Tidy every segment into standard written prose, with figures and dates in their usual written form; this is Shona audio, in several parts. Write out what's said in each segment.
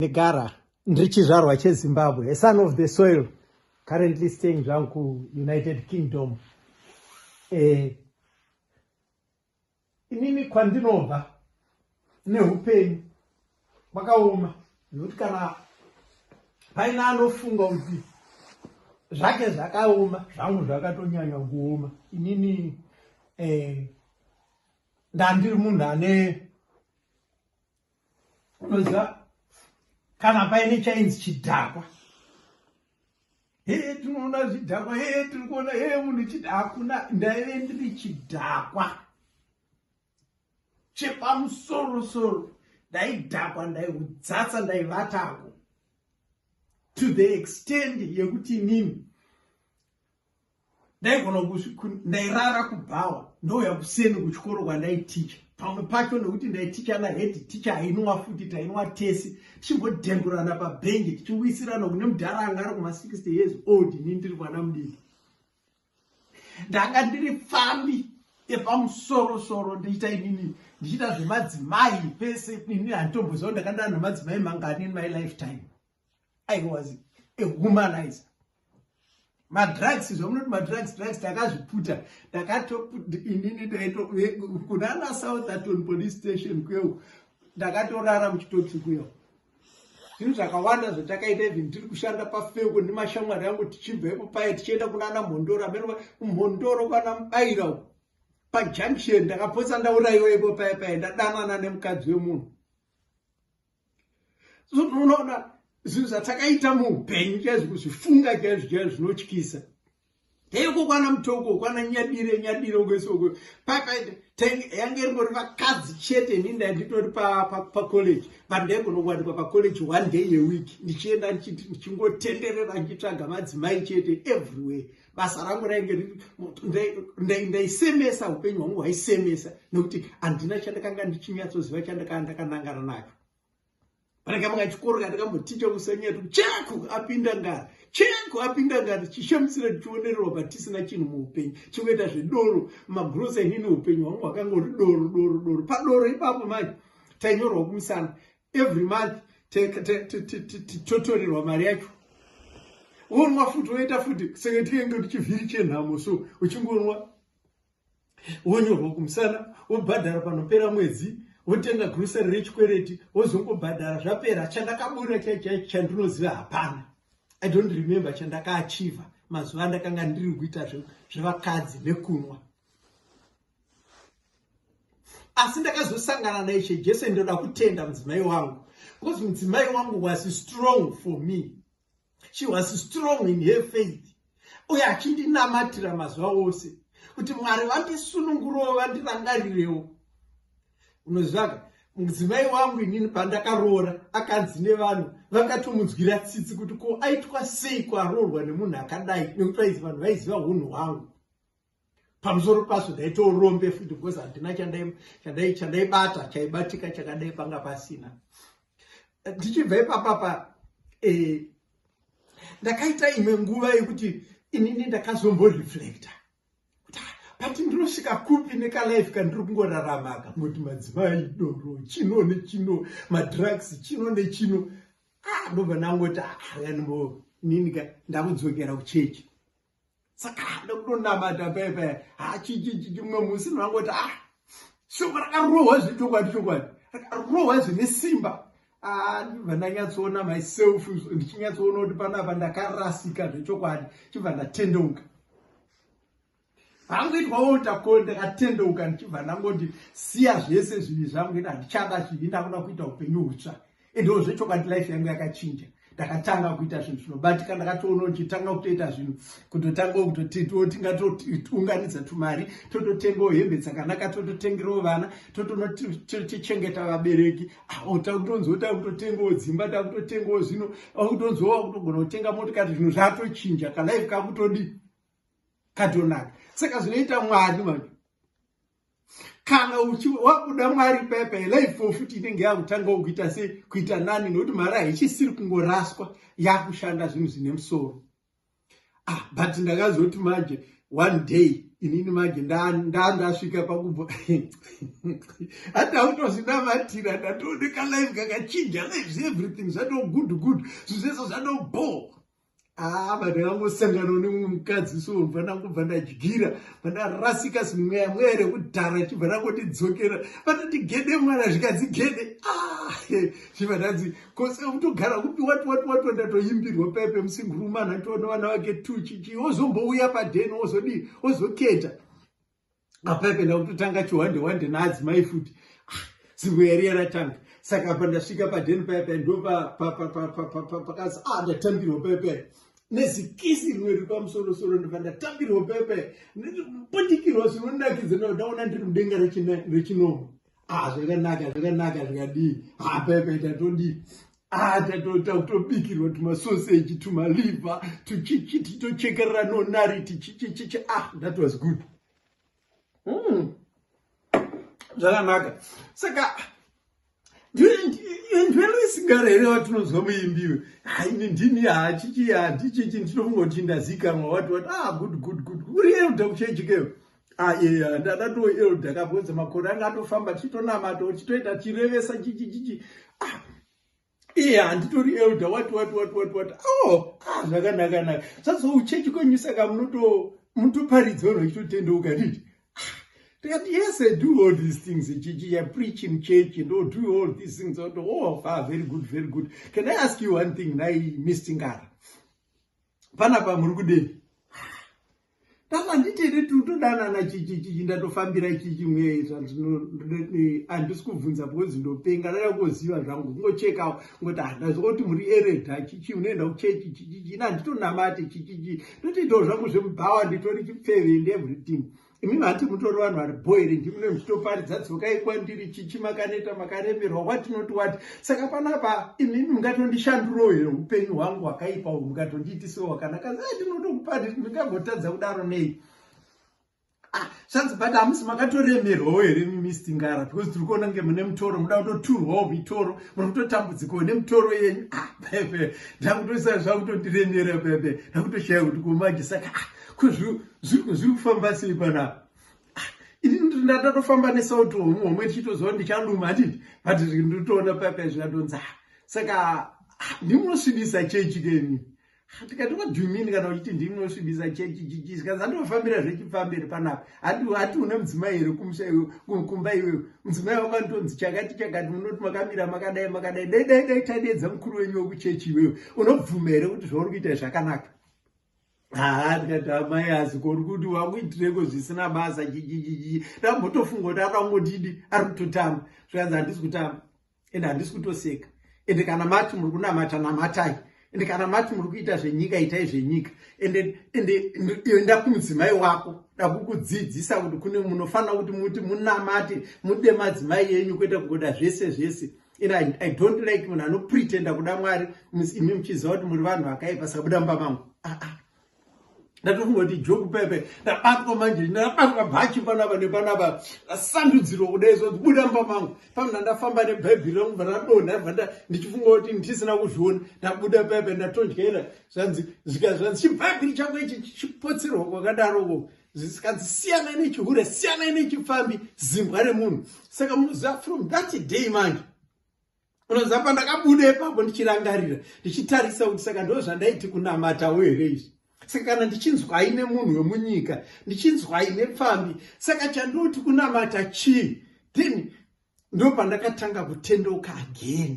Negara ndiri chizvarwa cheZimbabwe, a son of the soil, currently staying zvangu kuUnited Kingdom. Inini kwandinobva neupenyu kwakaoma nekuti kana paine anofunga kuti zvake zvakaoma, zvangu zvakatonyanya kuoma. Inini ndandiri munhu ane, unoziva, kana paine chainzi chidhakwa, he, tinoona zvidhakwa, he, tiri kuona, he, munhu chidhakwa. Ndaive ndiri chidhakwa chepamusorosoro. Ndaidhakwa, ndaiudzatsa, ndaivatako to the extent yekuti inini ndaigona, ndairara kubhawa, ndouya kuseni kuchikoro kwandaiticha. Pamwe pacho nekuti ndaiticha nahead teacher ainwa futi, tainwa tese, tichimbodhengurana pabhenji, tichiwisirana kune mudhara anga ari kuma60 years old, ini ndiri mwana mudiki. Ndanga ndiri pfambi yepamusorosoro, ndichiita inini, ndichiita zvemadzimai pese. Inini handitomboziva ndakandana nemadzimai mangani in my lifetime. I was a womanizer. Madrugs, zvamunoti madrugs, drugs takazviputa. Ndakato inini ndaito kunana Southerton Police Station kuyeu, ndakatorara muchitokisi kuyeu. Zvinhu zvakawanda zvatakaita, even tiri kushanda pafeko nemashamwari angu, tichibva ipo paya tichienda kunana Mhondoro, amene kuMhondoro kwana Mubayira pajunction, ndakapotsa ndaurayiwa ipo paya paya, ndadanana nemukadzi wemunhu. Unoona zvinhu zvatakaita muupenyu chaizvo, kuzvifunga chaizvo chaizvo zvinotyisa. Teiko kwana Mutoko, kwana Nyadire, Nyadire kwesoko yange ringori vakadzi chete. Ini ndanditori pacollege, but ndaigona kuwanikwa pacollege one day a week, ndichienda ndichingotenderera ndichitsvaga madzimai chete everywhere. Basa rangu rainge ndaisemesa, upenyu hwangu hwaisemesa nekuti handina chandakanga ndichinyatsoziva chandakanga ndakanangana nacho. Panenge chikoro kandakamboticha kusanyato, cheku apinda ngara, cheku apinda ngara, tichishemisira, tichionererwa, patisina chinhu muupenyu, chingoita zvedoro, magrosa. Inini upenyu hwangu hwakangori doro, doro, doro. Padoro ipapo manje tainyorwa kumusana every month, totorerwa mari yacho, wonwa futi, woita futi senge tinenge tichivhiri chenhamo. So uchingonwa, wonyorwa kumusana, wobhadhara panopera mwedzi, wotenga grocery rechikwereti, wozongobhadhara zvapera. Chandakabura chaichaicho chandinoziva hapana. I don't remember chandakaachieva mazuva andakanga ndiri kuita zvevakadzi nekunwa. Asi ndakazosangana naIshe Jesu. Ndoda kutenda mudzimai wangu because mudzimai wangu was strong for me. She was strong in her faith, uye achindinamatira mazuva ose kuti Mwari vandisunungurewo, vandirangarirewo. Unozivaka, mudzimai wangu inini pandakaroora, akanzi nevanhu vangatomunzwira tsitsi kuti ko aitwa sei kwaroorwa nemunhu akadai, nekuti vaizi vanhu vaiziva unhu hwangu. Pamusoro pazvo ndaitorombe futi because handina chandaibata chaibatika chakadai, panga pasina. Ndichibva ipapapa, ndakaita imwe nguva yekuti inini ndakazomboreflecta kuti, ah, but ndinosvika kupi nekalife kandiri kungorarama ka, ngoti madzimai, doro, chino nechino, madrugs, chino nechino? Ah, ndobva ndangoti, ah, reanimbo inini ka ndakudzokera kuchechi. Saka ndakutonamata paya paya, hachichichi mumwe musi ndangoti, ah, shoko rakarohwa zvechokwadi, chokwadi rakarohwa zvine simba. Ah, ndibva ndanyatsoona myself, ndichinyatsoona kuti panapa ndakarasika zvechokwadi. Chibva ndatendeuka pangoitwa altar call, ndakatendeuka, ndichibva ndangoti siya zvese zvivi zvangu, ina handichada zvivi, ndakuda kuita upenyu hutsva. Endewo zvechokwadi life yangu yakachinja. Ndakatanga kuita zvinhu zvinobatika. Ndakatoona ndichitanga kutoita zvinhu, kutotanga kutoti tingatounganidza tumari, tototengawo hembe dzakanaka, tototengerawo vana, totonotichengeta vabereki. Takutonzwa takutotengawo dzimba, takutotengawo zvino, akutonzwa wakutogona kutenga motikari. Zvinhu zvatochinja, kalife kakutodi katonaka. Saka zvinoita Mwari manje, kana wakuda Mwari paipai, life futi inenge yakutangawo kuita sei, kuita nani, nokuti mari haichisiri kungoraswa, yakushanda zvinhu zvine musoro. Ah, but ndakazoti manje one day Inini manje ndandasvika pakubva hati autozvinamatira, ndatooneka life kakachinja, life, everything zvato good good, zvinhu zvese zvato bo. Ah, ndakangosangana nemumwe mukadzi so, bva ndangobva ndadyira, bva ndarasika zimweya mweya rekudhara, chibva ndangotidzokera, vandati gede mwana, zvikadzi gede. Ah, chibva ndanzi kose kutogara kupi, wati wati wati, ndatoimbirwa pepe musingurumana, toona vana vake tu chichi, wozombouya padheni, wozodii, wozoketa apepe, ndakutotanga chiwande wande naadzimai futi. Ah, zimweya riya ratanga. Saka apa ndasvika padheni paipai, ndo pakazi a ndatambirwa paipai nezikisi rimwe riri pamusorosoro, ndobva ndatambirwa paipai, mbundikirwa zvinonakidza, ndaona ndiri mudenga rechinomwe. Ah, zvakanaka, zvakanaka, zvikadii. Ha, paipai tatodii, ah, tatotobikirwa tumasoseji, tumaliver, tuchichi, titochekerera nonari, tichichichichi. Ah, that was good. Zvakanaka. Saka ndweluisingara here watinonzwa muimbiwe? Haini ndini hachichi handichichi, ndinofunga kuti ndazikanwa, wati wati. Ah, good good good. Uri elder kuchechikeyo? Ah, yeah, ndadato elder kabvunza makore anga atofamba, tichitonamata, tichitoita chirevesa chichi chichi. Ah, iye handitori elder, wati wati wati wati wati. Oh, ah, zvakanaka naka. Sazvo uchechi kwenyu, saka munotoparidza vanhu vachitotendeuka nditi? Ndikati, "Yes, I do all these things chichi. I preach in church and oh, do all these things." Oh, ah, very good, very good. Can I ask you one thing, nai Mr Ngara? Panapa muri kudei? Ndava nditende tinotodanana chichi chichi, ndatofambira chichi mwe. Handisi kubvunza because ndopenga, ndada kuziva zvangu, kungochekawo ngoti handazwa kuti muri elder chichi, unoenda kuchechi chichichi. Ina handitonamate chichichi, ndotoitawo zvangu zvemubhawa, nditori chipfeve and everything. Imimi hati mutori vanhu vari boere, ndimune muchitoparidza dzokai kwandiri chichi, makaneta, makaremerwa, watinoti wati. Saka panapa imimi mungatondishandurawo here upenyu hwangu hwakaipa uhu, mungatondiitisewo hwakanaka? Ndinotokupa, ndingambotadza kudaro nei? Ah, zvanzi, but hamusi makatoremerwawo here, Mr Ngara? Because tiri kuona kunge mune mutoro, muda kutoturwawo mitoro, muri kutotambudzikawo nemitoro yenyu. Ah, pepe ndakutoisa zvakutondiremera pepe, ndakutoshaya kuti kumanje. Saka ah, zviri kufamba sei panapa? Ah, ini ndatofamba nesauti homwe homwe, tichitoziva kuti ndichaluma handiti, but nditoona pepe zvikadonza. Saka ndimunosvibisa chechi kemi? Tikati, "What do you mean kana uchiti ndimunosvibisa chechi?" Chichi zvikanzi, "Andofambira zvechipfamberi panapa. Hati une mudzimai here kumusha iwe, kumba iwewe? Mudzimai wako anotonzi chakati chakati, munoti makamira makadai makadai. Dai dai dai tadedza mukuru wenyu wekuchechi iwewe, unobvuma here kuti zvauri kuita zvakanaka?" Haa, ndikati, "Amai, asi kori kuti wakuitireko zvisina basa chichichichi." Ndambotofunga kuti akangotidi ari kutotamba. Zvikanzi, "Handisi kutamba ende handisi kutoseka. Ende kana mati muri kunamata, namatai. Ende kana mati muri kuita zvenyika, itai zvenyika. Ende enda kumudzimai wako, dakukudzidzisa kuti kune munofanira kuti muti munamate, mude madzimai enyu, kwete kungoda zvese zvese. And I don't like munhu anopretenda kuda Mwari imi muchiziva kuti muri vanhu vakaipa. Saka buda mumba mangu." Ah, ah. Ndatofunga kuti joke pepe, ndabatwa manje, ndabatwa bhachi panapa nepanapa, ndasandudzirwa kudai so, buda mumba mangu. Pamuna ndafamba nebhaibheri rangu, bva radonha, bva ndichifunga kuti ndisina kuzviona, ndabuda pepe, ndatondyera. Zvanzi zvika zvanzi, "Chibhaibheri chako ichi chichipotserwa kwakadaroko." Zvikanzi, "Siyanai nechihure, siyanai nechipfambi, zimbwa remunhu." Saka munoziva, from that day manje, unoziva, pandakabuda ipapo ndichirangarira, ndichitarisa kuti saka ndo zvandaiti kunamatawo here izvi? Saka kana ndichinzwai nemunhu wemunyika, ndichinzwai nepfambi, saka chandoti kunamata chii? Then ndo pandakatanga kutendeuka again.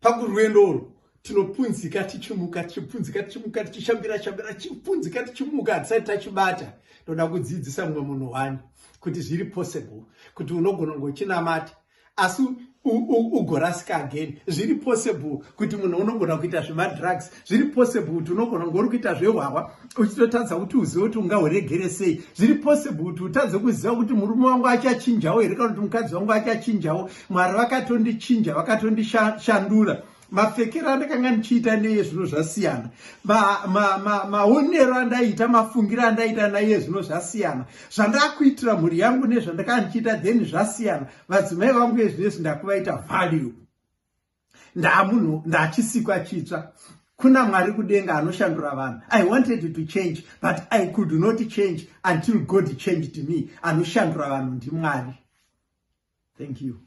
Pakurwendo urwu tinopunzika tichimuka, tichipunzika tichimuka, tichishambira shambira, tichipunzika tichimuka, hatisati tachibata. Ndoda kudzidzisa mumwe munhu wani kuti zviri possible kuti unogona kunge uchinamata asi ugorasika again. Zviri possible kuti munhu unogona kuita zvemadrugs. Zviri possible kuti unogona kunge uri kuita zvehwahwa, uchitotadza kuti uzive kuti ungahuregere sei. Zviri possible kuti utadze kuziva kuti murume wangu achachinjawo here, kana kuti mukadzi wangu achachinjawo. Mwari vakatondichinja, vakatondishandura. Mapfekero andakanga ndichiita neye zvino zvasiyana, maonero andaita, mafungiro andaita naiye zvino zvasiyana, zvandakuitira mhuri yangu nezvandakanga ndichiita then zvasiyana. Vadzimai vangu ezvinezvi ndakuvaita value, ndamunhu, ndachisikwa chitsva. Kuna Mwari kudenga anoshandura vanhu. I wanted to change, but I could not change until God changed me. Anoshandura vanhu ndiMwari. Thank you.